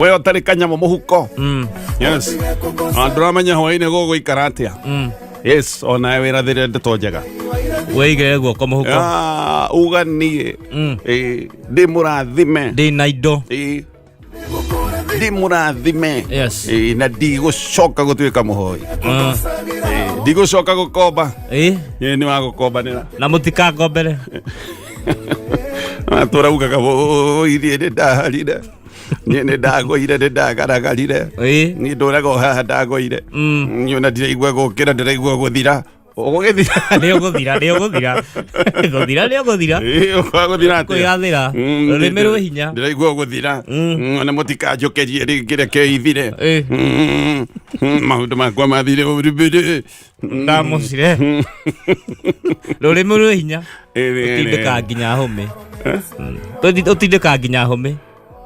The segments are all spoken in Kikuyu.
We ũtarĩ kanyamũ mũhuko. Yes, na ndũramenya hwainĩ gũgũikara atĩa. Yes, onawe wĩrathĩre ndeto njega. Wĩigĩrĩre guoko mũhuko. Ah, uga niĩ ndĩ mũrathime. Ndĩ na indo. Ĩ, ndĩ mũrathime. Yes. Ĩ, na ndigũcoka gũtuĩka mũhoi. Ĩ, ndigũcoka gũkomba. Ĩ, nĩ wa gũkombanĩra. Na mũtikangombere. Tũraugaga, "Ũ, ithiĩ nĩ ndaharire, niĩ nĩ ndagũire, nĩ ndagaragarire." Niĩ ndũraga o haha ndagũire. Niĩ ona ndiraigua gũkĩra, ndĩraigua gũthira, ũgũgĩthira. Nĩ ũgũthira, nĩ ũgũthira, gũthira nĩ ũgũthira. Ĩ, ũgũthira atĩa? Kwĩgathĩra. Rũrĩmĩ rwĩ hinya. Ndĩraigua gũthira. Ona mũtikanjũkĩrie rĩngĩ, reke ithire. Maũndũ makwa mathire ũribĩrĩ. Ndamũcire rũrĩmĩ rwĩ hinya, ũtindĩkaga nginya hũmĩ. Ũtindĩkaga nginya hũmĩ.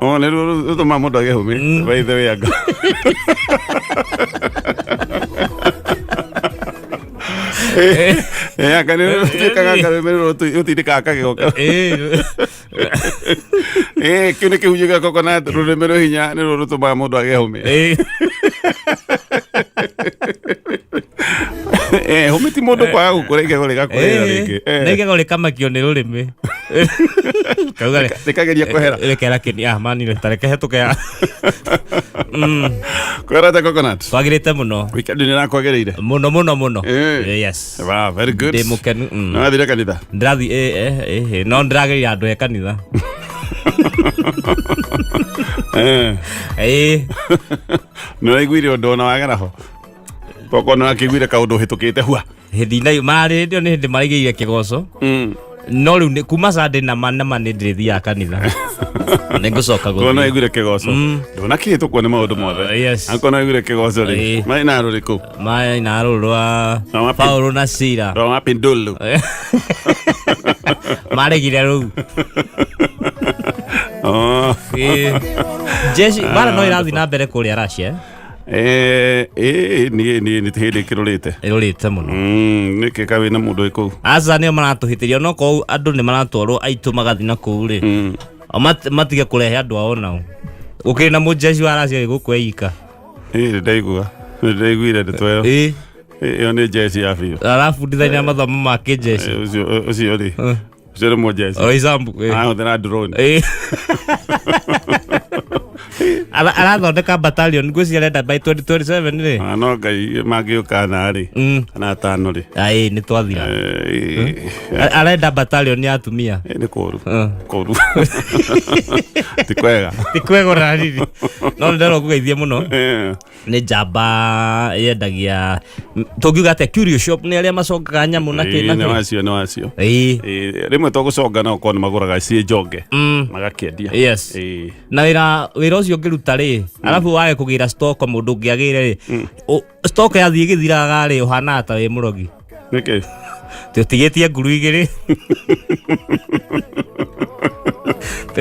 O nĩ rũtũma mũndũ agĩe hũmĩ, by the way, anga anga nĩ rũtuĩkaga karũrĩmĩ rũtindĩkaga kagego. Kĩu nĩ kĩhunjio gĩa coconut, rũrĩmĩ rwĩ hinya nĩ ruo rũtũmaga mũndũ agĩe hũmĩ. Hũmĩ ti mũndũ kwaga gũkũra, igego rĩgakũrĩra rĩngĩ. Na igego rĩkamakio nĩ rũrĩmĩ. Kauga rĩkageria kwehera. Rekera kĩni, ah mani, tareke hetũke ya. Kwĩra ta coconut. Twagĩrĩte mũno. Weekend nĩ rakwagĩrĩire? Mũno mũno mũno. Yes. Wow, very good. Ndĩ mũkenu. Nĩ wathire kanitha? Ndĩrathi no ndĩrageria andũ e kanitha. Nĩ waiguire ũndũ ona wagera ho tokorwo nĩ wakĩiguire kaũndũ ũhĩtũkĩte hua? Hĩndĩ ina marĩ hĩndĩ ĩyo nĩ hĩndĩ maraigĩire kĩgoco, no rĩu kuma Sunday na ma na ma nĩ ndĩrĩthiaga kanitha, nĩ ngũcoka Korwo nĩ gũthiĩ. waiguire kĩgoco, ndũnakĩhĩtũkwo nĩ maũndũ mothe. Yes. Akorwo nĩ waiguire kĩgoco rĩ, marĩ na rũrĩkũ? Maĩ na rũrũ rwa Na wapi? Paulo na Sila. Rwa mapindulu. Maregire rũu. Oh. Jeshi bara no ĩrathiĩ na mbere kũrĩa Russia, eh? Niĩ nĩ hĩndĩ ĩkĩrũrĩte. Ĩrũrĩte mũno. Nĩkĩ ka wĩna mũndũ wĩ kũu? Aca, nĩo maratũhĩtĩria no kũu andũ nĩ maratwarwo aitũ magathiĩ na kũu rĩ. O matige kũrehe andũ ao nao gũkĩrĩ na mũjeshi wa Russia gũkũ eika. Ĩ, nĩndaigua, nĩndaiguire ndeto ĩyo. Ĩyo nĩ jeshi ya biũ. Arabundithania mathomo ma kĩjeshi. Ũcio rĩ, ũcio nĩ mũjeshi. O Isambu. Arahũthĩra drone. Arathondeka battalion, ngwĩciria arenda by 2027 rĩ. Ah, no Ngai mangĩũka na rĩ kana atano rĩ. Aĩ, nĩ twathira. Arenda battalion ya atumia. Nĩ kũru. Kũru, ti kwega. Ti kwega ona hanini, no nĩ ndĩrona ngũgeithie mũno. Nĩ njamba yendagia, tũngiuga atĩa, curio shop, nĩ arĩa macongaga nyamũ na kĩ na Nĩ kĩ. wacio, nĩ wacio. Rĩmwe to gũconga, no ũkorwo nĩ magũraga ciĩ njonge magakĩendia. Na wĩra ũcio ũngĩruta rĩ, arabu wage kũgĩra stock, mũndũ ũngĩ agĩre rĩ, stock yathiĩ ĩgĩthiraga rĩ, ũhanaga ta wĩ mũrogi. Nĩkĩ? Tũtigĩtie nguru igĩrĩ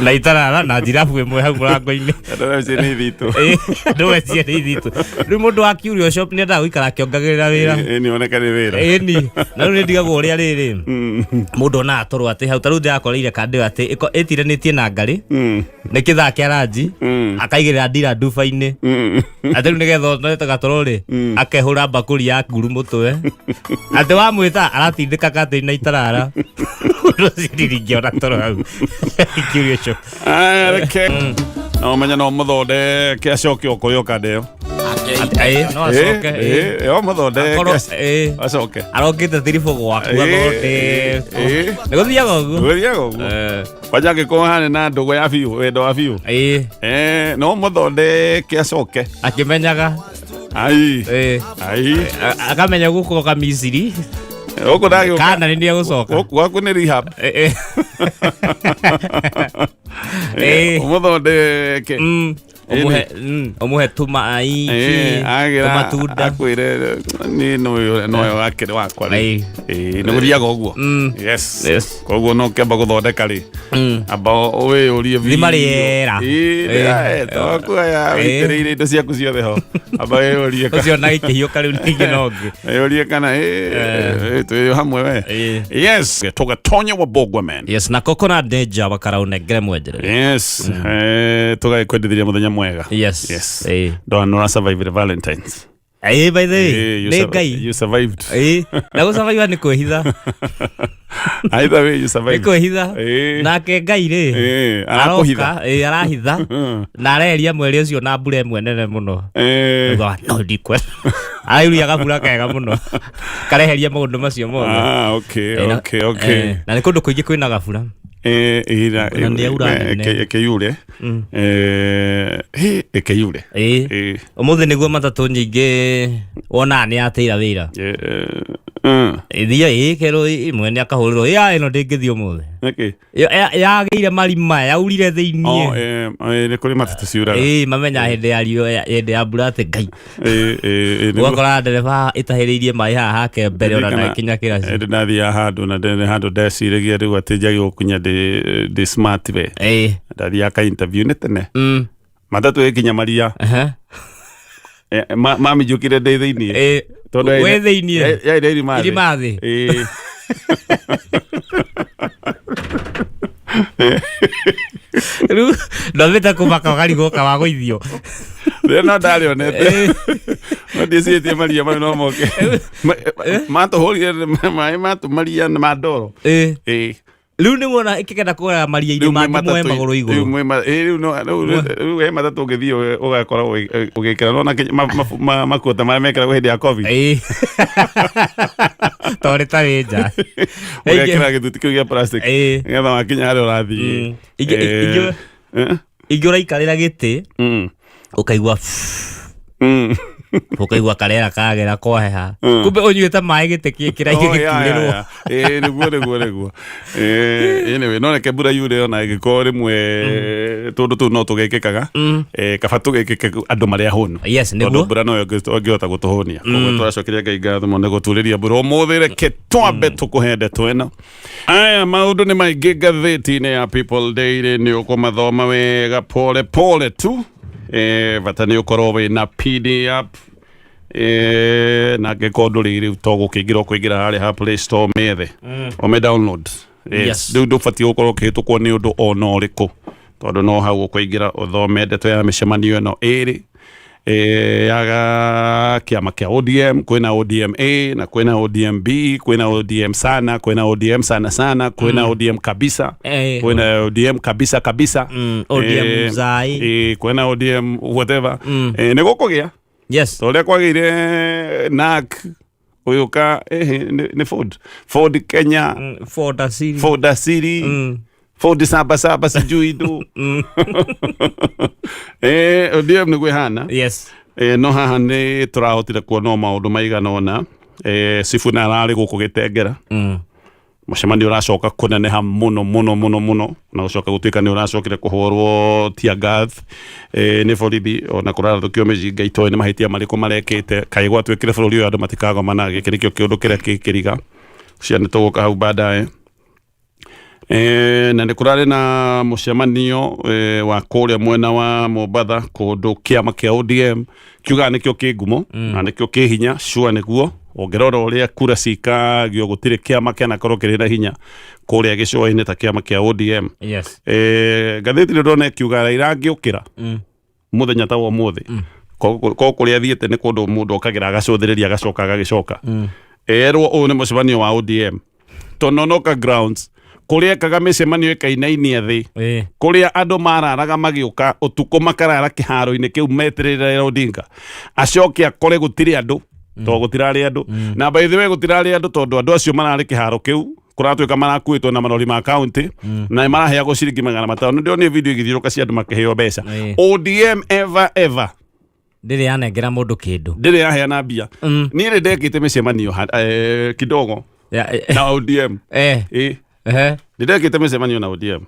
na itarara na njirabu ĩmwe hau mũrango-inĩ. Andũ acio nĩ ithitũ. Andũ acio nĩ ithitũ. Rĩu mũndũ wa curio shop nĩ endaga gũikara akĩongagĩrĩra wĩra. Nĩ oneka nĩ wĩra. Ĩni, na rĩu nĩ ndigagwo ũrĩa rĩrĩ mũndũ onaga toro atĩ hau ta rĩu ndĩrakoreire kandĩ ĩyo atĩ ĩtiranĩtie na ngarĩ nĩ kĩthaa kĩa ranji, akaigĩrĩra ndira nduba-inĩ atĩ rĩu nĩgetha onete gatoro rĩ, akehũra mbakũri ya nguru mũtwe, atĩ wamwĩta aratindĩka katĩ na itarara. Ũndũ ũcio ndingĩona toro hau kiurio ũcio. Aya, reke na ũmenye no mũthondeke acoke o kũrĩa ũkanda ĩyo. Ĩ, no acoke, ĩ. Ĩ, mũthondeke. Akorwo, ĩ. Acoke. Arokĩte tiribũ gwaku. Athondekwo. Nĩ gũthiaga ũguo. Gũthiaga ũguo. Kwanja angĩkorwo harĩ na ndũgũ ya biũ, wendo wa biũ. No mũthondeke acoke. Akĩmenyaga. Ai. Ai. Akamenya gũkũ Kamisiri. Gũkũ ndagĩũka. Kana nĩ egũcoka. Gũkũ gwaku nĩ rehab. Ũmũthondeke. Ũmũhe tũmaĩ, Agĩra tũmatunda. Akwĩre nĩ noyo noyo wakĩrĩ wakwa rĩ. Ĩ, nĩ gũthiaga ũguo. Yes. Koguo no kĩamba gũthondeka rĩ, amba wĩyũrie biũ. Thima rĩera. Ĩ, tokuoya wĩitĩrĩire indo ciaku ciothe ho, amba wĩyũrie Ũcio na gĩkĩhiũka rĩu ningĩ no ũngĩ. Wĩyũrie kana twĩ hamwe we. Yes, tũgatonya wa Bogwa man. Yes, na coconut nĩ njaba karaunengere mwenjerere. Yes, tũgagĩkwendithĩria mũthenya. Mwega. Yes. Yes. Ĩĩ. Ndona nĩ ũra-survive Valentines. Ĩĩ, by the way, Eh, you nĩ Ngai. You survived. Ĩĩ, na gũcabaiwa nĩ kwĩhitha. Either way you Nĩ survived. kwĩhitha. Ĩĩ. Nake Ngai rĩ, Ĩĩ, arakũhitha. aroka, ĩĩ, arahitha na areheria mweri ũcio na mbura ĩmwe nene mũno. Eh. Ugaga, no ndikwenda. Arauria gabura kega mũno kareheria maũndũ macio mothe. Ah, okay, Ĩĩ, okay. na nĩ kũndũ kũingĩ kwĩna gabura. Eh, ira Na nĩ yaura nene. ĩkĩyure. Eh, ĩkĩyure. Ĩĩ. Eh, Ũmũthĩ nĩguo matatũ nyingĩ wonaga nĩ yatĩira wĩra. Ĩthiĩ ĩkerwo ĩmwe nĩ akahũrĩrwo ya ĩno ndĩngĩthiĩ ũmũthĩ. Okay. Yagĩire marima yaurire thĩiniĩ. Oh, nĩ kũrĩ matatũ ciuraga. Ĩĩ, mamenya hĩndĩ ya riũa, hĩndĩ ya mbura atĩ Ngai. Eh, nĩguo. Ũgakora ndereba ĩtahĩrĩirie maĩ haha hake mbere ona ndakinya kĩraci. Ndĩ ndathiaga handũ na ndĩ handũ ndeciragia rĩu atĩ njagĩrĩirwo gũkinya ndĩ smart we. Ndathiaga ka interview nĩ tene. Matatũ ĩkinya maria. Mamĩnjũkire ndĩ thĩiniĩ. Tondũ Wĩ thĩiniĩ? Yarĩ irima thĩ. Irima thĩ? Ĩĩ. Rĩu ndwambĩte kũmaka ũkarigwo kawagũithio. Rĩrĩa no ndarĩonete. No ndiĩcirĩtie maria mau no moke. Matũhũrire maĩ matũmaria ma ndoro. Ĩĩ. Rĩu nĩ wona ĩkĩgenda kũgera maria-inĩ Rĩu mwĩ mangĩ moe matatũ- magũrũ rĩu igũrũ. mwĩ ĩĩ, rĩu no- rĩu- rĩu he matatũ ũngĩthiĩ ũgakora ũgĩkĩra nona makuota marĩa mekĩragwo hĩndĩ ya COVID. Ĩĩ. Tondũ nĩ ta wĩ nja. Ũgekĩra gĩthuti kĩu gĩa plastic Ĩĩ. nĩgetha wakinya harĩa ũrathiĩ. Mm. Eh, Ingĩ ũraikarĩra gĩtĩ ũkaigua ũkaigua karera kagera kwaheha, kumbe ũnyuĩte maĩ gĩtĩ kĩraigĩ Oh, yeah, gĩkiurĩrwo. yeah, yeah. Ĩĩ, nĩguo. Ĩĩ, anyway, no reke mbura yure ona ĩngĩkorwo rĩmwe tũndũ tũu no tũgekĩkaga. Kaba tũgekĩke andũ marĩ ahũnu. Yes, Tondũ nĩguo. mbura noyo ĩngĩhota gũtũhũnia. Koguo tũracokeria Ngai ngatho mũno nĩ gũturĩria mbura ũmũthĩ. Reke twambe tũkũhe ndeto ĩno. Aya maũndũ nĩ maingĩ ngathĩti-inĩ ya People Daily, nĩ ũkũmathoma wega pole pole tu. Bata nĩ ũkorwo wĩna PDF. Na angĩkorwo ndũrĩ rĩu to gũkĩingĩra ũkũingĩra harĩa ha Play Store ũmĩethe, ũmĩ download. Rĩu ndũbatiĩ gũkorwo ũkĩhĩtũkwo nĩ ũndũ ona ũrĩkũ, tondũ no hau ũkũingĩra ũthome ndeto ya mĩcemanio ĩno ĩrĩ ya kĩama kĩa ODM. Kwĩna ODM A na kwĩna ODM B, kwĩna ODM sana, kwĩna ODM sana sana, kwĩna ODM kabisa, kwĩna ODM kabisa kabisa, ODM Mzai. Kwĩna ODM whatever. Nĩ gũkũgĩa ta ũrĩa kwagĩire NAC ũgĩũka, nĩ Ford Kenya, Ford Asili. Ford Asili, Ford saba saba, sijui tu. ODM nĩguo ĩhana. No haha nĩ tũrahotire kuona o maũndũ maigana ũna. Sifuna ararĩ gũkũ gĩtengera. Mũcemanio ũracoka kũneneha mũno mũno mũno mũno, na gũcoka gũtuĩka nĩ ũracokire kũhũrwo tear gas nĩ borithi, ona kũrarathũkio mĩcinga itoĩ nĩ mahĩtia marĩkũ marekĩte. Kaĩ gwatuĩkire bũrũri ũyũ andũ matikagomana? Gĩkĩ nĩkĩo kĩũndũ kĩrĩa kĩkĩriga cia nĩ tũgũka hau baadaye. Na nĩ kũrarĩ na mũcemanio wa kũrĩa mwena wa Mombatha, kũndũ kĩama kĩa ODM kiugaga nĩkĩo kĩ ngumo na nĩkĩo kĩ hinya. Sure, nĩguo ũngĩrora ũrĩa kura cikagio, gũtirĩ kĩama kĩanakorwo kĩrĩ na hinya kũrĩa gĩcũa-inĩ ta kĩama kĩa ODM. Ngathĩti nĩ ndona ĩkiuga Raila angĩũkĩra mũthenya ta wa ũmũthĩ, ko kũrĩa athiĩte nĩ kũndũ mũndũ okagĩra agacũthĩrĩria agacoka agagĩcoka, erwo ũyũ nĩ mũcemanio wa ODM Tononoka Grounds, kũrĩa ekaga mĩcemanio ĩkainainia thĩ, kũrĩa andũ mararaga magĩũka ũtukũ, makarara kĩharo-inĩ kĩu metereire Raila Odinga, acoke akore gũtirĩ andũ, tondũ gũtirarĩ andũ. Na by the way, gũtirarĩ andũ tondũ andũ acio mararĩ kĩharo kĩu kũratuĩka marakuĩtwo na marori ma county na maraheagwo ciringi 500. Nĩ ndĩronire video igĩthiũrũka cia andũ makĩheo mbeca. ODM ever ever Ndĩrĩ yanengera mũndũ kĩndũ. Ndĩrĩ yaheana mbia. Niĩ nĩ ndekĩte mĩcemanio kidogo na ODM. Ĩ, nĩ ndekĩte mĩcemanio na ODM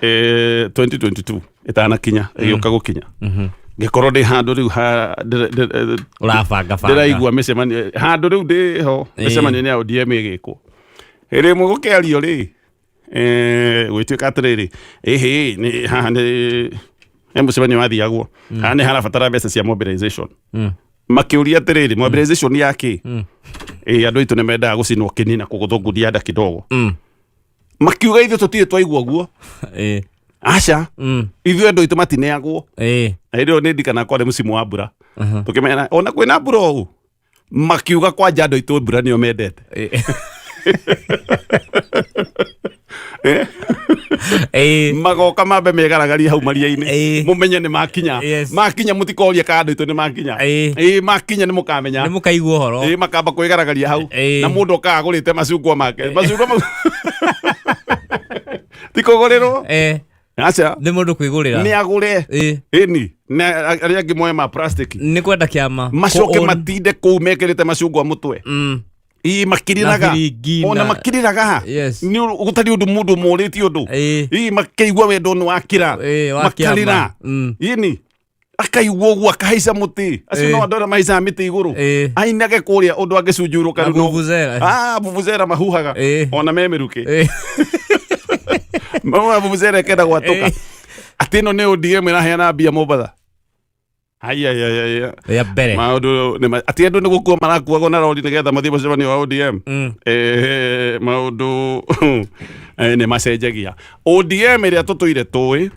2022 ĩtanakinya, ĩgĩũka gũkinya ngĩkorwo ndĩ handũ rĩu Ũrabanga banga. Ndĩraigua mĩcemanio handũ rĩu ndĩ ho, mĩcemanio nĩ ya ODM ĩgĩkwo. Hĩndĩ ĩmwe gũkĩario rĩ, gwĩtuĩka atĩrĩrĩ, ĩhĩ nĩ haha nĩ he mũcemanio wathiagwo haha nĩ harabatara mbeca cia mobilization. Makĩũria atĩrĩrĩ, mobilization ya kĩ? Ĩ andũ aitũ nĩ mendaga gũcinwo kĩni na kũgũthwo ngundi ya nda kidogo. Makiuga ithuĩ tũtirĩ twaigua guo. Aca. Ithuĩ andũ aitũ matineagwo. Na hĩndĩ ĩyo nĩ ndikana kwarĩ mũcimu wa mbura, tũkĩmena ona kwĩna mbura ũũ, makiuga kwanja andũ aitũ mbura nĩyo mendete. Magoka mambe megaragarie hau maria-inĩ, mũmenye nĩ makinya. Makinya mũtikorie kana andũ aitũ nĩ makinya. Ĩĩ, makinya nĩ mũkamenya. Nĩ mũkaigua ũhoro. Ĩĩ, makamba kwĩgaragaria hau. Na mũndũ okaga agũrĩte macungwa make, macungwa mau ti kũgũrĩrwo. Aca. Nĩ mũndũ kwĩgũrĩra. Nĩ agũre. Ĩni na arĩa angĩ moe ma plastic. Nĩ kwenda kĩama. Macoke Kũ-own. matinde kũu mekĩrĩte macungwa mũtwe. Ii, makiriraga. Na biringi. Ona makiriraga. Nĩ gũtarĩ ũndũ mũndũ morĩtie ũndũ. Ii, makĩigua wendo nĩ wakira. Ĩĩ, wa kĩama. Makarĩra. Ĩni akaigua ũguo akahaica mũtĩ acio. No andũ arĩa mahaicaga mĩtĩ igũrũ. Ainage kũrĩa ũndũ angĩcunjurũka Na rĩu no- vuvuzela. Ah, vuvuzela mahuhaga. Ona me mĩrukĩ. Mahuhaga vuvuzela ĩkenda gwatũka. Atĩ ĩno nĩ ODM ĩraheana mbia Mombatha. Aiaiaiaia. Rĩa mbere. Maũndũ nĩ atĩ andũ nĩ gũkua marakuagwo na rori nĩgetha mathiĩ mũcemanio wa ODM. Maũndũ nĩ macenjagia. ODM ĩrĩa tũtũire tũĩ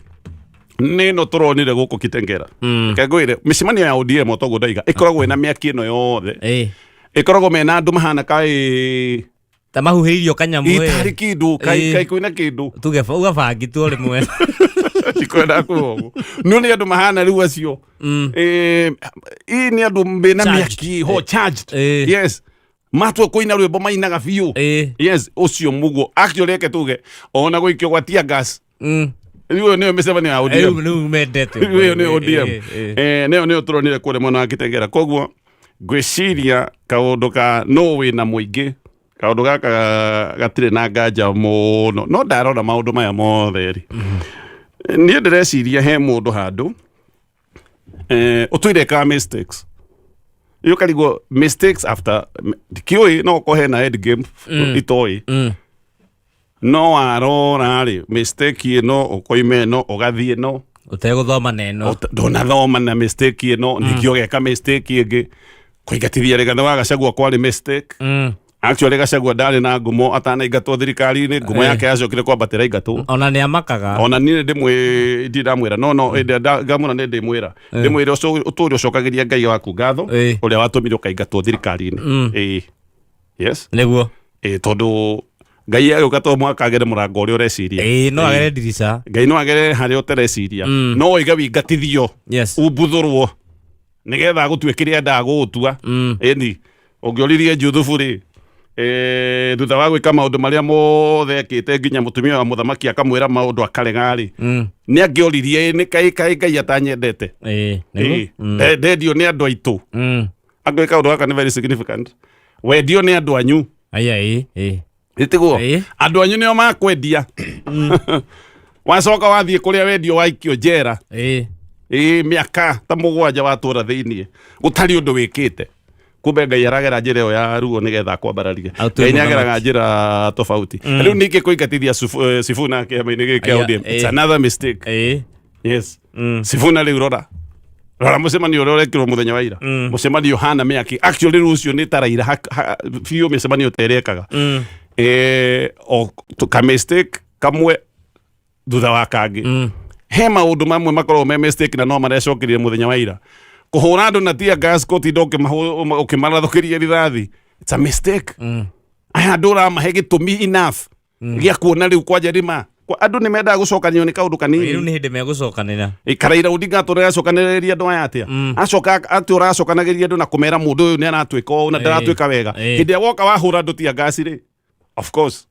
nĩ ĩno tũronire gũkũ Kitengera. Reke ngwĩre, mĩcemanio ya ODM o toguo ndaiga ĩkoragwo ĩna mĩaki ĩno yothe. Ĩkoragwo mena andũ mahana kaĩ Ta mahuhĩirio kanyamũ. Itarĩ kĩndũ kaĩ. Kaĩ kwĩna kĩndũ. Tuge uga bangi tu o rĩmwe. Ndikwenda kuga ũguo, no nĩ andũ mahana rĩu acio. Ii, nĩ andũ mena Charged. mĩaki ho charged. Yes, matua kũina rwĩmbo mainaga biũ. Yes, ũcio mũguo actually reke tuge ona gũikio gwa tear gas. Rĩu ĩyo nĩyo mĩcemanio ya ODM. Rĩu rĩu mendete. Rĩu ĩyo nĩyo ODM. Nĩyo nĩyo tũronire kũrĩa mwena wa Kitengera. Koguo ngwĩciria kaũndũ ka no wĩna mũingĩ, kaũndũ gaka gatirĩ na nganja mũno. No ndarora maũndũ maya mothe rĩ, niĩ ndĩreciria he mũndũ handũ ũtũire ekaga mistakes. Rĩu ũkarigwo mistakes after ndikĩũĩ no ũkorwo hena end game itoĩ. No warora rĩ, mistake ĩno ũkoima ĩno ũgathiĩ ĩno. Ũtegũthoma na ĩno. Ndũnathoma na mistake ĩno, ningĩ ũgeka mistake ĩngĩ. Kũingatithia Rigathĩ wa Gachagua kwarĩ mistake. Actually Gachagua ndarĩ na ngumo atanaingatwo thirikari-inĩ, ngumo yake yacokire kwambatĩra aingatwo. Ona nĩ amakaga. Ona niĩ ndĩmwĩ ndirĩ ndamwĩra no ĩndĩ ngamwĩra nĩ ndĩmwĩra ndĩmwĩre ũtũre ũcokagĩria Ngai waku ngatho ũrĩa watũmire ũkaingatwo thirikari-inĩ. Ĩĩ, yes. Nĩguo. Ĩĩ, tondũ Ngai agĩũka to mũhaka agere mũrango ũrĩa ũreciria. Ĩĩ, no agere ndirica. Ngai no agere harĩa ũtareciria. No oige wingatithio, umbuthũrwo nĩgetha agũtue kĩrĩa endaga gũgũtua. Ĩni ũngĩoririe Juthubu rĩ, thutha wa gwĩka maũndũ marĩa mothe ekĩte nginya mũtumia wa mũthamaki akamwĩra maũndũ akarega rĩ, nĩ angĩoririe, "Ĩ, nĩ kaĩ kaĩ Ngai atanyendete?" Nĩguo. Ĩ, ndendio nĩ andũ aitũ. Angĩ kaũndũ gaka nĩ very significant, wendio nĩ andũ anyu. Aya, ĩĩ ĩĩ. Ĩtiguo? Ĩĩ. Andũ anyu nĩo makwendia, wacoka wathiĩ kũrĩa wendio waikio njera. Ĩĩ, mĩaka ta 7 watũra thĩiniĩ gũtarĩ ũndũ wĩkĩte. Kumbe Ngai aragera njĩra ĩyo ya ruo nĩgetha akwambararie. Autue Ngai nĩ mũthamaki. ageraga njĩra tofauti. Rĩu ningĩ kũingatithia Sifuna kĩama-inĩ gĩkĩ kĩa Aya, ODM, it's another mistake. Yes. Sifuna rĩu rora rora mũcemanio ũrĩa ũrekirwo mũthenya wa ira. Mũcemanio hana mĩaki actually rĩu ũcio nĩ ta Raila biũ, mĩcemanio ta ĩrĩa ekaga. O ka mistake kamwe thutha wa kangĩ. He maũndũ mamwe makoragwo me mistake na no marecokerie mũthenya wa ira kũhũra andũ na tear gas, gũtinda ũkĩmarathũkĩria rithathi, it's a mistake. Aya andũ ũramahe gĩtũmi enough gĩa kuona rĩu kwanja rĩma andũ nĩ mendaga gũcokanio nĩ kaũndũ Rĩu kanini. nĩ hĩndĩ megũcokanĩra. Karaira Odinga atũra acokanĩrĩria andũ aya atĩa? Acoka atĩ ũracokanagĩria andũ na kũmera mũndũ ũyũ nĩ aratuĩka ũũ na ndaratuĩka wega. Hĩndĩ ĩrĩa woka wahũra andũ tear gas rĩ, of course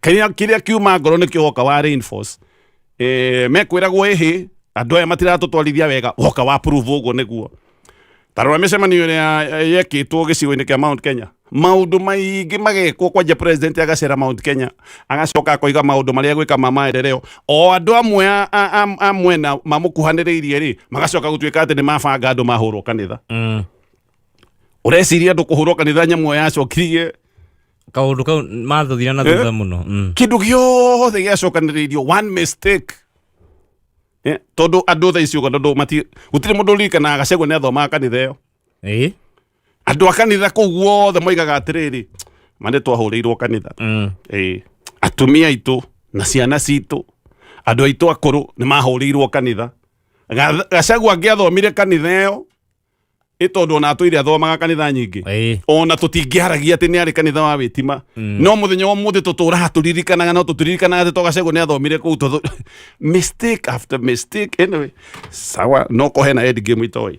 kĩrĩa kĩrĩa kiuma ngoro nĩkĩo woka wa reinforce. Mekwĩragwo ĩhĩ andũ aya matiratũtwarithia wega, woka wa prove ũguo nĩguo. Ta rora mĩcemanio ĩrĩa yekĩtwo gĩcigo-inĩ kĩa Mount Kenya, maũndũ maingĩ magekwo kwanja president agacera Mount Kenya agacoka akoiga maũndũ marĩa gwĩka ma maendeleo, o andũ amwe a mwena mamũkuhanĩrĩirie rĩ, magacoka gũtuĩka atĩ nĩ mabanga andũ mahũrwo kanitha. Ũreciria andũ kũhũrwo kanitha nyamũ ĩyo yacokirie Kaũndũ kau mathuthire na thutha mũno. Kĩndũ gĩothe gĩacokanĩrĩirio one mistake. Tondũ andũ thaa ici ũguo tondũ mati gũtirĩ mũndũ ũririkanaga Gachagua nĩ athomaga kanitha ĩyo. Andũ a kanitha kũu guothe moigaga atĩrĩrĩ, ma nĩ twahũrĩirwo kanitha. Atumia aitũ na ciana citũ. Andũ aitũ akũrũ nĩ mahũrĩirwo kanitha. Gachagua angĩathomire kanitha ĩyo, ĩ tondũ ona atũire athomaga kanitha nyingĩ, ona tũtingĩaragia atĩ nĩ arĩ kanitha wa wĩtima. No mũthenya wa ũmũthĩ tũtũraga tũririkanaga, no tũtiririkanaga atĩ to Gachagua nĩ athomire kũu, tondũ mistake after mistake. Anyway, sawa, no ko hena end game itoĩ.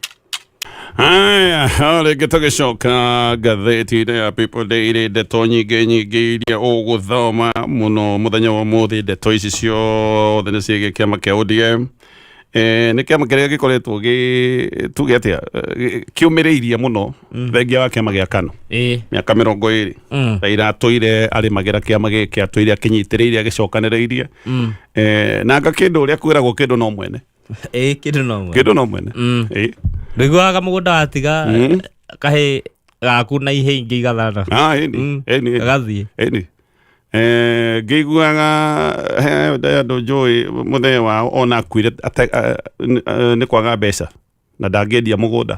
Haya, o rĩngĩ tũgĩcoka ngathĩti-inĩ ya People Daily, ndeto nyingĩ nyingĩ iria ũgũthoma mũno mũthenya wa ũmũthĩ. Ndeto ici ciothe nĩ ciĩgiĩ kĩama kĩa ODM. Nĩ kĩama kĩrĩa gĩkoretwo gĩ tuge atĩa, kĩũmĩrĩirie mũno thengia wa kĩama gĩa KANU mĩaka 20. Raila atũire arĩmagĩra kĩama gĩkĩ, atũire akĩnyitĩrĩire, agĩcokanĩrĩirie. Na anga kĩndũ ũrĩa kwĩragwo kĩndũ no mwene. Ĩĩ, kĩndũ no mwene. Kĩndũ no mwene. Ĩĩ. Ndũiguaga mũgũnda watiga kahĩ gaku na ihĩ ingĩ igathana. Ah, ĩni. Ĩni, ĩni. Gathiĩ. Ĩni. Ngĩiguaga he andũ njũĩ mũthee wao ona akuire nĩ kwaga mbeca na ndangĩendia mũgũnda.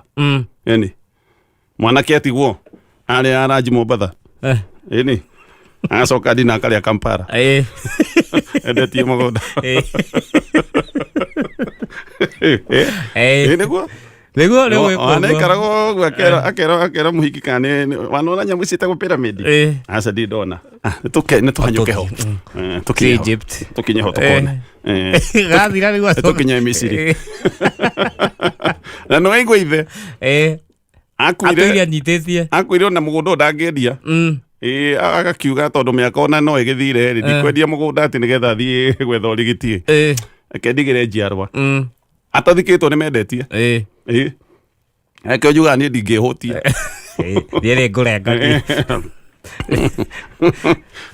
Ĩni, mwanake atigwo arĩa aranji Mombatha. Ĩni, agacoka ndina akarĩa Kampala. Endetie mũgũnda. Ĩ nĩguo. Nĩguo rĩu gwĩkwo ũguo. Anaikaraga ũguo akera akera akera mũhiki kana wanona nyamũ ici ciĩtagwo pyramid? Aca, ndirĩ ndona. Ah, nĩ tũhanyũke ho. Tũkinye ho. Egypt. Tũkinye ho tũkone. Gathira rĩu acoka. Tũkinye Misiri. Na nĩ waigua ithe akuire. Atũire anyitĩtie. Akuire ona mũgũnda ũyũ ndangĩendia. Ĩĩ, agakiuga tondũ mĩaka ona no ĩgĩthire rĩ, ndikwendia mũgũnda atĩ nĩgetha thiĩ gwetha ũrigiti. Reke ndigĩre njiarwa. Atathikĩtwo nĩ mendetie. Ĩĩ, Rekio njugaga niĩ ndingĩhũtia. Niĩ nĩ ngũrenga niĩ.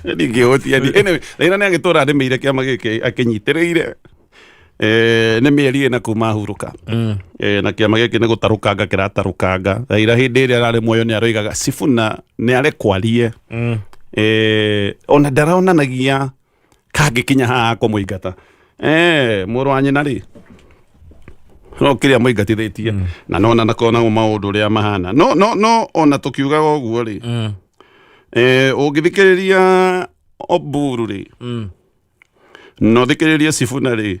Ndingĩhũtia niĩ. Anyway, Raila nĩ agĩtũra arĩmĩire kĩama gĩkĩ akĩnyitĩrĩire. Nĩ mĩeri 4 kuma ahurũka. Na kĩama gĩkĩ nĩ gũtarũkanga kĩratarũkanga. Raila hĩndĩ ĩrĩa ararĩ muoyo nĩ aroigaga Sifuna nĩ arekwarie. Ona ndaronanagia kangĩkinya haha kũmũingata. Mũrũ wa nyina rĩ, no kĩrĩa mũingatithĩtie na nona nakona maũndũ ũrĩa mahana, no no no ona tũkiugaga ũguo rĩ, ũngĩthikĩrĩria Oburu rĩ, na ũthikĩrĩrie Sifuna rĩ,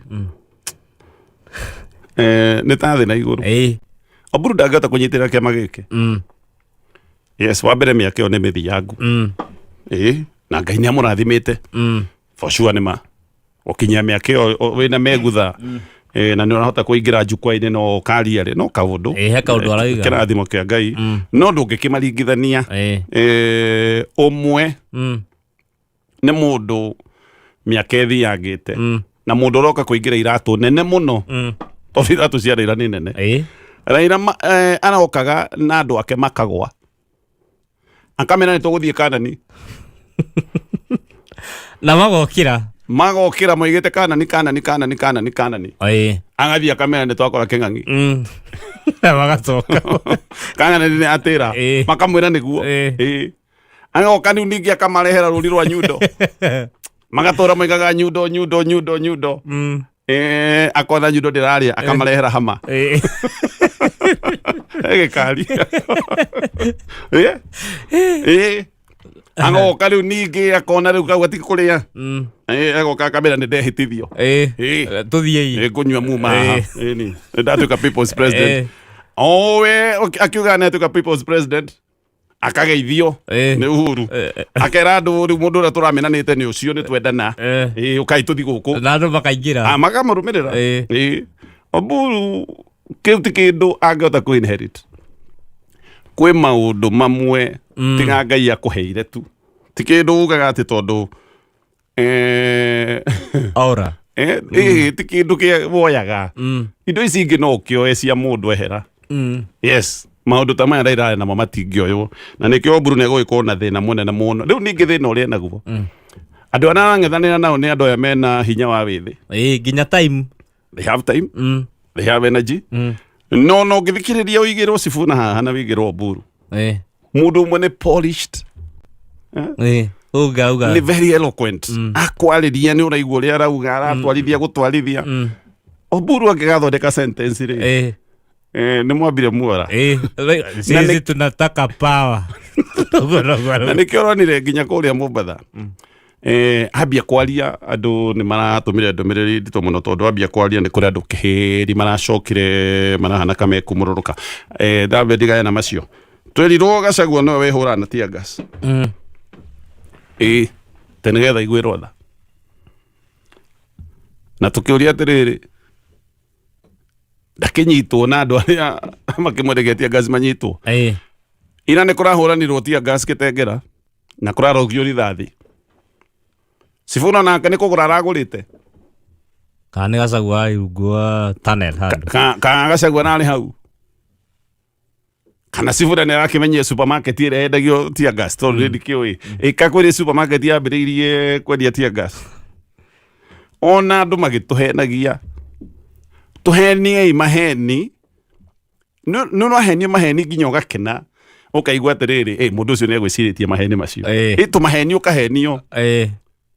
nĩ ta thĩ na igũrũ. Oburu ndangĩhota kũnyitĩrĩra kĩama gĩkĩ. Yes, wa mbere mĩaka ĩyo nĩ mĩthiangu. Ĩĩ, na Ngai nĩ amũrathimĩte. For sure nĩ ma gũkinyia mĩaka ĩyo wĩna megutha, na nĩ ũrahota kũingĩra njukwa-inĩ no ũkaria rĩ, no kaũndũ. Ĩĩ, he kaũndũ arauga. Kĩrathimo kĩa Ngai, no ndũngĩkĩmaringithania. Ũmwe nĩ mũndũ mĩaka ĩthiangĩte na mũndũ ũroka kũingĩra iratũ nene mũno, tondũ iratũ cia Raila nĩ nene. Raila arokaga na andũ ake makagwa, akamera nĩ tũgũthiĩ Kanani. Na magokĩra. Magokĩra moigĩte Kanani, Kanani, Kanani, Kanani, Kanani. Agathiĩ akamera nĩ twakora kĩng'ang'i. Na magacoka. Kanani nĩ atĩra. Makamwĩra nĩguo. Ĩĩ. Agoka rĩu ningĩ akamarehera rũri rwa nyundo, magatũra moigaga nyundo, nyundo, nyundo, nyundo. Akona nyundo ndĩrarĩa, akamarehera hama. Gĩkari. Ĩĩ, agoka rĩu ningĩ akona rĩu kau gatikũrĩa. Agoka akamera nĩ ndehĩtithio. Tũthiĩi. Ngũnyua muma haha. Ĩni ndatuĩka people's president. Owe akiuga nĩ atuĩka people's president, akageithio nĩ Uhuru, akera andũ rĩu mũndũ ũrĩa tũramenanĩte nĩ ũcio nĩ twendana. Ĩĩ, ũkai tũthi gũkũ. Na andũ makaingĩra. Ah, makamũrũmĩrĩra. Ĩĩ. Oburu kĩu ti kĩndũ angĩhota kũ inherit. Kwĩ maũndũ mamwe tiga Ngai akũheire tu, ti kĩndũ ugaga atĩ tondũ Aura. Ti kĩndũ kĩa woyaga. Indo ici ingĩ no ũkĩoe cia mũndũ ehera. Yes, maũndũ ta maya Raila arĩ namo matingĩoywo, na nĩkĩo Oburu nĩ egũgĩkorwo na thĩna mũnene mũno. Rĩu ningĩ thĩna ũrĩa enaguo, andũ arĩa arang'ethanĩra nao nĩ andũ aya mena hinya wa wĩthĩ. Ĩĩ, nginya time. They have time. They have energy. No no ũngĩthikĩrĩria ũigĩrwo Sifuna haha na wĩigĩrwo Oburu, mũndũ ũmwe nĩ polished. Ĩĩ. Uga uga. Nĩ very eloquent, akwarĩria nĩ ũraigua ũrĩa arauga, aratwarithia gũtwarithia. Oburu angĩgathondeka sentence rĩ, nĩ mwambire muora. Sisi tunataka power. Ũguo noguo Na arauga. nĩkĩo ũronire nginya kũrĩa Mombatha. Ambia kwaria andũ nĩ maratũmire ndũmĩrĩri nditũ mũno, tondũ ambia kwaria nĩ kũrĩ andũ kĩhĩri maracokire marahana kamekũmũrũrũka. Ndambe ndigane na macio. Twerirwo Gachagua nĩwe wĩhũraga na tear gas. Ĩĩ, te nĩgetha iguĩrwo tha. Na tũkĩũria atĩrĩrĩ, ndakĩnyitwo na andũ arĩa makĩmwendegia tear gas manyitwo? Ira nĩ kũrahũranirwo tear gas Kitengela na kũrarogio rithathi. Sifuna nake nĩ kũgũra aragũrĩte. Kana nĩ Gachagua rungu wa tunnel handũ. Kana Gachagua narĩ hau, kana Sifuna nĩ arakĩmenyia supermarket ĩrĩa yendagio tear gas, tondũ nĩ ndikĩũĩ ĩka kwĩrĩ supermarket yambĩrĩirie kwendia tear gas. Ona andũ magĩtũhenagia, tũheniei maheni, nĩ ũrahenio maheni nginya ũgakena, ũkaigua atĩrĩrĩ, "Ĩ, mũndũ ũcio nĩ egwĩcirĩtie maheni macio." Ĩ tũmaheni ũkahenio,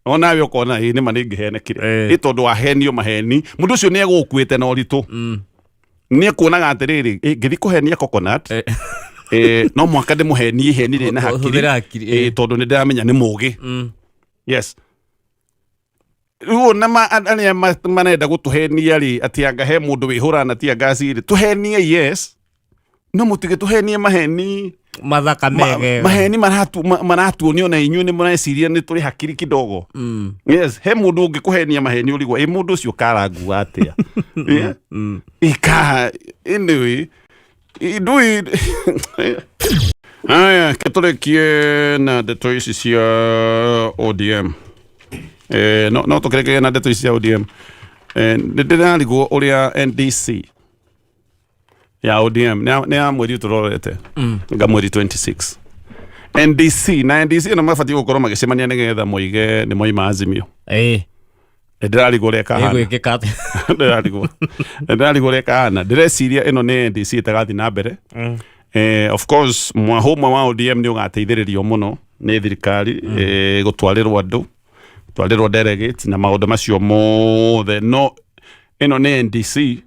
onawe ũkona ĩ nĩma nĩ ngĩhenekire. Ĩ tondũ wahenio maheni, mũndũ ũcio nĩ egũkuĩte na ũritũ, nĩ ekuonaga atĩrĩrĩ, "Ĩ, ngĩthiĩ kũhenia coconut, no mwaka ndĩmũhenie iheni rĩna hakiri." Hũthĩra hakiri. Tondũ nĩ ndĩramenya nĩ mũgĩ. Yes, rĩu ona arĩa marenda gũtũhenia rĩ, atĩ anga he mũndũ wĩhũraga na tear gas rĩ, tũhenie, yes, no mũtigĩtũhenie maheni mathaka mege. Maheni maratuonio na inyuĩ nĩ mũreciria nĩ tũrĩ hakiri kidogo. Yes, he mũndũ ũngĩkũhenia maheni ũrigwo ĩ mũndũ ũcio karangua atĩa. Yeah? Ika anyway ndui aya ketũrĩkie na ndeto ici cia ODM. No tũkĩrĩkie na ndeto ici cia ODM. Nĩ ndĩrarigwo ũrĩa NDC ya ODM nĩ ya mweri tũrorete nga mweri 26, NDC na NDC ĩno mabatiĩ gũkorwo magĩcemania nĩgetha moige nĩ moima Azimio. Nĩ ndĩrarigwo ũrĩa ĩkahana. Ĩgwĩkĩka atĩa? Ndĩrarigwo ũrĩa ĩkahana. Ndĩreciria ĩno nĩ NDC ĩtagathiĩ na mbere. Of course mwahũ ũmwe wa ODM nĩ ũgateithĩrĩrio mũno nĩ thirikari, gũtwarĩrwo andũ, gũtwarĩrwo delegates na maũndũ macio mothe, no ĩno nĩ NDC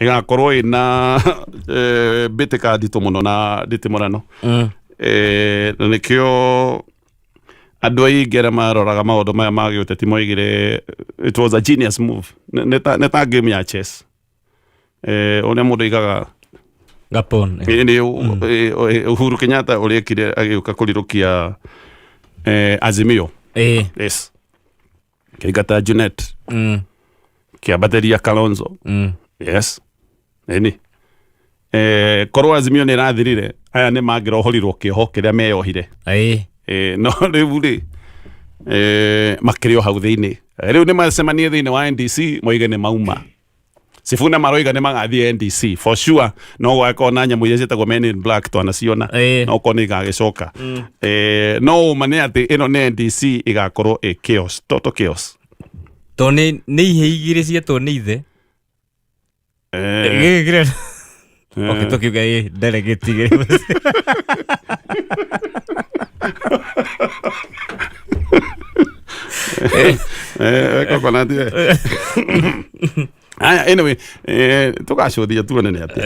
ĩgakorwo ĩna mbĩtĩka nditũ mũno na nditimũrano. Na nĩkĩo andũ aingĩ arĩa maroraga maũndũ maya ma gĩũteti moigire it was a genius move. Nĩ ta game ya chess, ũrĩa mũndũ aigaga Gapon. Nĩ Uhuru Kenyatta ũrĩa ekire agĩũka kũrirũkia Azimio. Yes, kĩingata Junet, kĩambatĩria Kalonzo. Yes, ĩni korwo Azimio nĩ ĩrathirire, aya nĩ mangĩrohorirwo kĩoho kĩrĩa meyohire. No rĩu rĩ, makĩrĩ o hau thĩinĩ. Rĩu nĩ macemanie thĩinĩ wa NDC moige nĩ mauma. Sifuna maroiga nĩ magathiĩ NDC for sure, no gwakorwo na nyamũ iria ciĩtagwo Men in Black twanaciona. No korwo nĩ igagĩcoka. No ũma nĩ atĩ ĩno nĩ NDC ĩgakorwo ĩ chaos, total chaos. To nĩ ihe igĩrĩ cietwo nĩ ithe. Gĩkĩ kĩrĩa okay, tũkiuga ĩ delegate igĩrĩ. Coconut, eh. Aya, anyway, tũgacũthia tuone nĩ atĩa.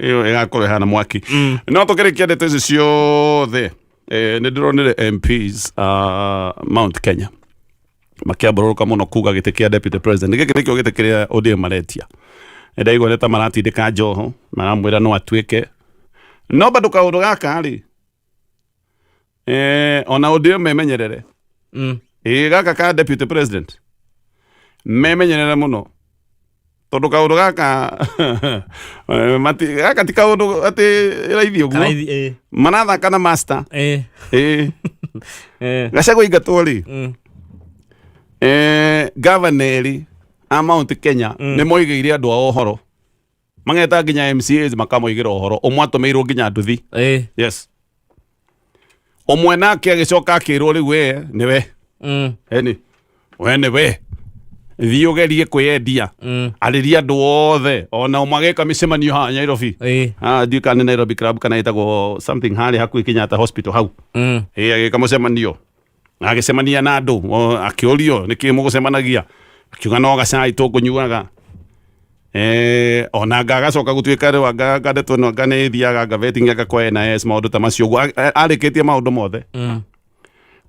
Ĩyo ĩgakorwo ĩhana mwaki. No tũkĩrĩkia ndeto ici ciothe, nĩ ndĩronire MPs Mount Kenya makĩambũrũrũka mũno kuga gĩtĩ kĩa deputy president gĩkĩ nĩkĩo gĩtĩ kĩrĩa ODM maretia. Nĩ ndaigua nĩ ta maratindĩka Joho, maramwĩra no atuĩke, no bado kaũndũ gaka rĩ, ona ODM memenyerere. Ĩ gaka ka deputy president memenyerere mũno, tondũ kaũndũ gaka gaka ti kaũndũ atĩ raithi ũguo. Karaithi. Marathaka na master. Ĩ Gachagua ingatwo rĩ, gavana erĩ a Mount Kenya nĩ moigĩire andũ ao ũhoro, mageta nginya MCAs makamoigĩra ũhoro. Ũmwe atũmĩirwo nginya nduthi. Yes, ũmwe nake agĩcoka akĩrwo rĩu we nĩwe, eni we nĩwe, thiĩ ũgerie kwĩyendia, arĩria andũ othe. Ona ũmwe agĩka mĩcemanio haha Nairobi. Ah, ndiũĩ kana nĩ Nairobi Club kana ĩtagwo something harĩa hakuhĩ Kenyatta Hospital hau. Ĩ agĩka mũcemanio, agĩcemania na andũ, akĩũrio nĩkĩ mũgũcemanagia, akiuga no gacai tũkũnyuaga. Ona anga agacoka gũtuĩka rĩu anga ndeto ĩno anga nĩ ĩthiaga anga vetting anga kwa NIS, maũndũ ta macio ũguo. Arĩkĩtie maũndũ mothe.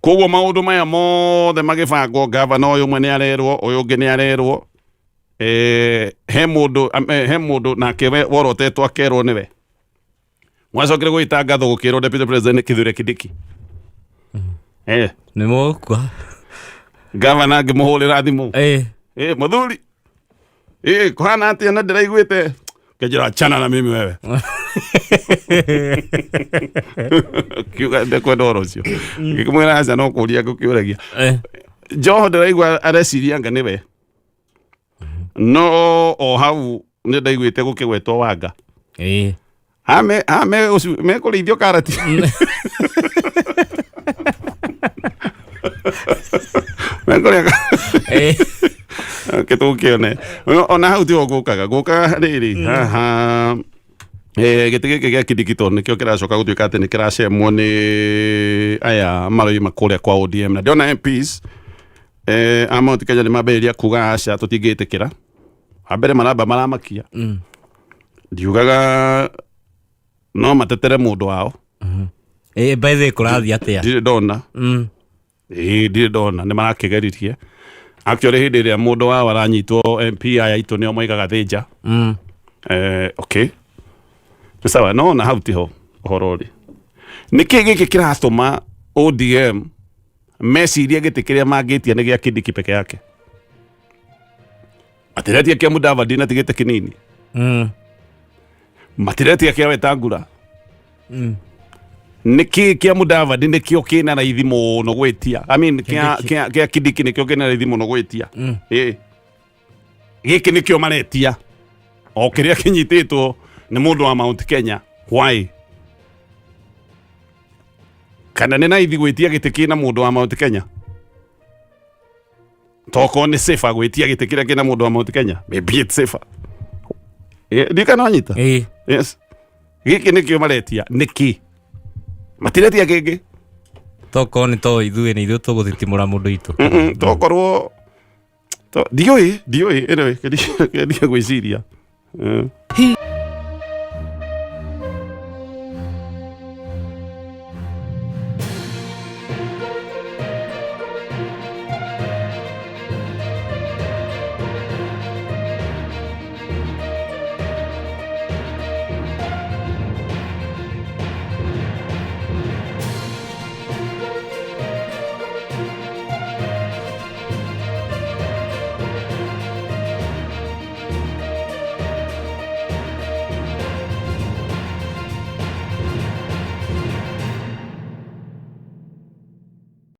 Koguo maũndũ maya mothe magĩbangwo, gavana ũyũ ũmwe nĩ arerwo, ũyũ ũngĩ nĩ arerwo, he mũndũ he mũndũ nake we worotetwo akerwo nĩwe. Mwacokire gwĩtangathwo gũkĩrwo deputy president nĩ Kithure Kindiki. Nĩ mũgũkua. Gavana ngĩmũhũrĩra thimũ. Mũthuri, kũhana atĩa na ndĩraiguĩte kĩnjĩra achana na mimi wewe. Kiuga ndekwenda ũhoro ũcio. Ngĩkĩmwĩra aca no kũria ngũkĩũragia. Joho ndĩraigua areciria anga nĩwe. No o hau nĩ ndaiguĩte gũkĩgwetwo Wanga. Ame ame mekũrĩithio karati. Mekũrĩa kĩtũkĩone. Ona hau tiho ngũkaga ngũkaga rĩrĩ haha, gĩtĩ gĩkĩ gĩa Kindiki tondũ nĩkĩo kĩracoka gũtuĩka atĩ nĩ kĩracemwo nĩ aya maroima kũrĩa kwa ODM, na ndĩrona MPs a Mount Kenya nĩ mambĩrĩria kuga aca, tũtingĩtĩkĩra. Wa mbere maramba maramakia, ndiugaga no matetere mũndũ wao. By the way, kũrathiĩ atĩa? Ndirĩ ndona. Ĩĩ, ndirĩ ndona nĩ marakĩgeririe. Actually, hĩndĩ ĩrĩa mũndũ wao aranyitwo, MP aya aitũ nĩo moigaga thĩnja. Okay, nĩ sawa, no na hau tiho ũhoro ũrĩ. Nĩkĩ gĩkĩ kĩratũma ODM mecirie gĩtĩ kĩrĩa mangĩtia nĩ gĩa Kindiki peke yake? Matiretia kĩa Mudavadi na ti gĩtĩ kĩnini. Matiretia kĩa Wetangula. Nĩkĩ kĩa Mudavadi nĩkĩo kĩna raithi mũno gwĩtia? I mean, kĩa Kindiki nĩkĩo kĩna raithi mũno gwĩtia. Ĩĩ, gĩkĩ nĩkĩo maretia, o kĩrĩa kĩnyitĩtwo nĩ mũndũ wa Mount Kenya. Why? Kana nĩ naithi gwĩtia gĩtĩ kĩna mũndũ wa Mount Kenya? Tokorwo nĩ safer gwĩtia gĩtĩ kĩrĩa kĩna mũndũ wa Mount Kenya, maybe it's safer. Ndikana wanyita. Yes, gĩkĩ nĩkĩo maretia. Nĩkĩ matiretia kĩngĩ? Tokorwo nĩ to ithuĩ nĩ ithuĩ tũgũthitimũra mũndũ witũ. Tokorwo ndiũĩ, ndiũĩ. Anyway, kĩndia gwĩciria.